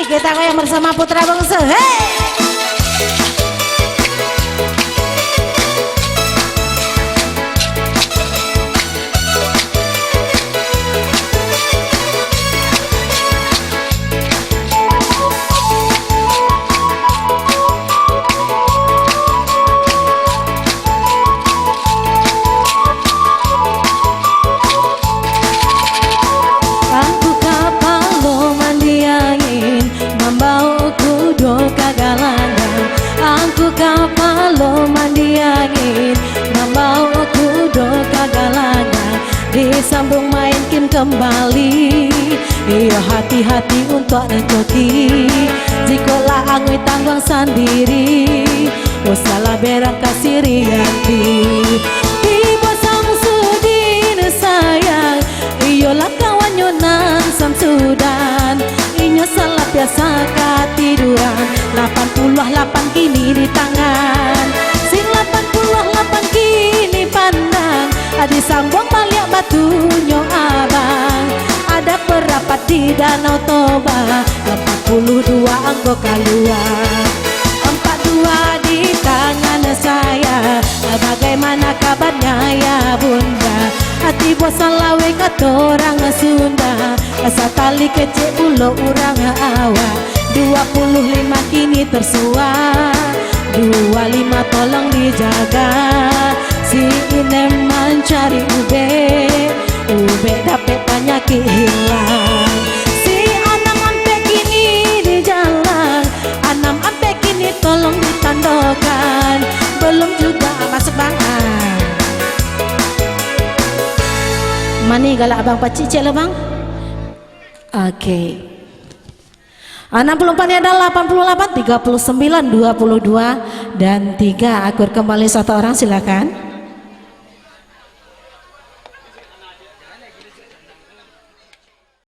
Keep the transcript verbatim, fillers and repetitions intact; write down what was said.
Kita goyang bersama Putra Bungsu. Hei! Angku kapalo mandi angin, mambawa kudo ka galangan. Angku kapalo mandi angin, mambawa kudo ka galangan. Disambuang main kin kambali. Iyo, hati-hati untuak rancaki. Jikok lah anguih tangguang sandiri, usahlah berang ka siriati. Tibo Samsudin sayang, iyolah kawannyo nan Samsudan. Inyo salah biasa katiduran. Lapan puluah lapan kini di tangan. Sing lapan puluah lapan kini pandang. Adi sambuang baliak batunyo abang. Ada parapat di Danau Toba. Lapan puluh dua anggo kalua. Ampek dua di tangan saya. Bagaimana kabarnya ya bunda? Ati bosan laweh kato urang Sunda. Satali kecek pulo urang awak. Dua puluh lima kini tersuah. Dua lima tolong dijaga. Si Inem mancari ubek. Ubek dapek panyakik hilang. Si Anam ampek kini di jalan. Anam ampek kini tolong ditandokan. Belum juga masuk bang. Ah. Mani galak abang pacik cek lah bang. Oke. Enam puluh empat ni ada lapan puluh lapan, tiga puluh sembilan, dua puluh dua, dan tiga. Akur kembali satu orang, silakan.